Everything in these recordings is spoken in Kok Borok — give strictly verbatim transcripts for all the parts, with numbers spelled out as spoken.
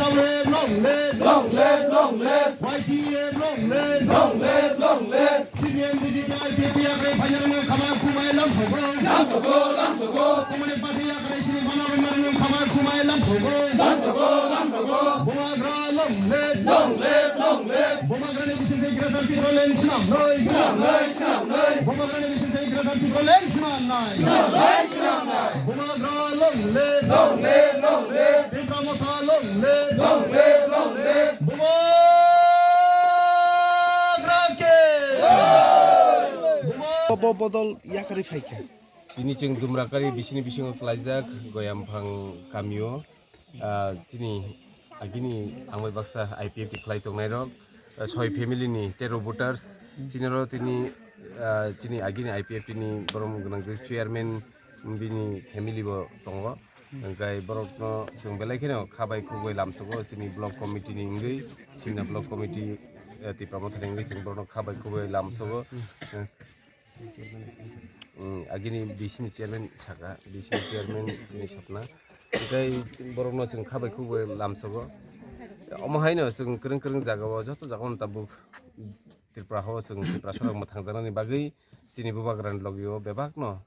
Long live, long live, long live. Y T A long live, long live, long live. C P M, B J P, I P F T yakarwi phainani khama kubai lamsogo. Lamsogo, lamsogo. Kumani party yakarwi sini bana bana khama kubai lamsogo. Lamsogo, lamsogo. Bubagra long live, long live, long live. Bubagrani bisingtwi Greater Tipraland swnamnai. Swnamnai, swnamnai. Bubagrani bisingtwi Greater Tipraland swnamnai. Swnamnai, swnamnai. Bubagra long live, long live, long live. Tipra Motha long live, long live, long live. Bubagra ke. Bubagra. Bo bodol yakarwi phaikha. Tini chwng Dumrakari bisini bisingo klaijak Goyamphang kamio. Ah, chini agini ang bai baksa I P F T khlai tongnai rok, ah, soi family ni tero voters, chini ro tini, ah, chini agini I P F T ni borom gwnang je chairman bini family bo tongo. Hwnkhe borok no chwng belai kheno kha bai khugwi lamsogo chini block committee ni wngwi, Simna block committee, ah, Tipra Motha ni wngwi chwng borok no kha bai khugwi lamsogo. Hmm, agini B C ni chairman saka, B C ni chairman chini Sapna. Tei borokno chwng kha bai khuk bai lamsogo. Omo haino chwng kwrwng kwrwng jagao, joto jagao tabuk Tripura hao chwng Tiprasa rok mwthangjaknani bagwi chini bubagrani logio bebakno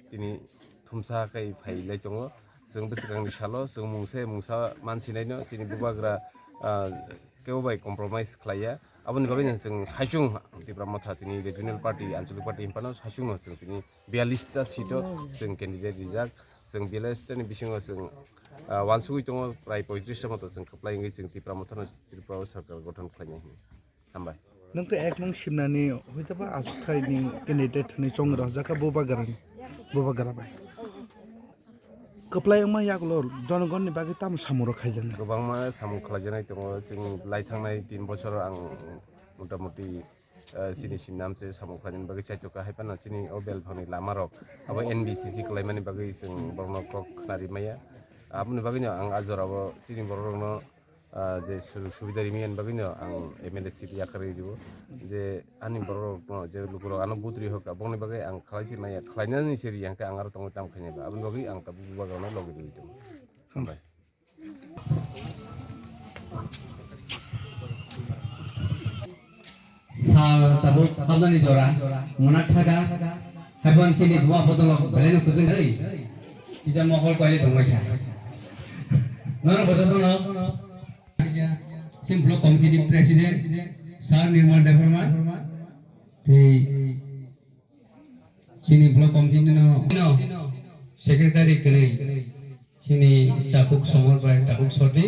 tini thumsa kai phai lai tongo. Chwng bwswkangni salo chwng mungsa mungsa mansinai no chini bubagra, ah, kebo bai compromise khlaiya. Aboni bagwi no chwng saichung Tipra Motha tini regional party, anchalik party hinphano saichung no chwng tini biyallis ta seat o chwng candidate rijak. Chwng biyallis ta ni bisingo chwng, ah, uansugwi tongo prai poitris ta moto chwng kwplai wngwi chwng Tipra Motha no Tripura o sarkar gothon khlainai hinwi. Hambai. Nwng to ek nung simnani hoi to ba aswk khai ni candidate ni chong rw jaka bubagra ni, bubagra bai. Kwplai wngma yagulo jonogonni bagwi tamo samung rok khaijaknai? Kwbangma samung khlaijaknai tongo. Chini lai thangnai tin bochor ang motamuti, eh, chini simnam se samung khlainani bagwi chaitokha, hai phano chini o belphangni lama rok abo N B C C khlaimani bagwi chwng borokno kok khnari maya. Aboni bagwino ang a jorao chini borok rokno ah, je sujog subida rimani bagwino ang M L A seat yakarwi rio, je ani borok rokno je lukurok ano vote ri hoka, bongni bagwi ang khlai se maya, khlainani se ri hwnkhe ang aro tongwi tamo khainai ba, aboni bagwi ang tabuk bubagrano logi rwi tongo. Hambai. Sal tabuk khabnani jora, munak thaga, haiphano chini buma bodolok belai no kwchwng ri, kisa mokol koile tongbai kha. Nono bwsajwkno, chini block committee ni president, Sir Nirmal Debbarma, tei chini block committee no, no secretary kwrwi, chini Takhuk Somor bai Takhuk Soti,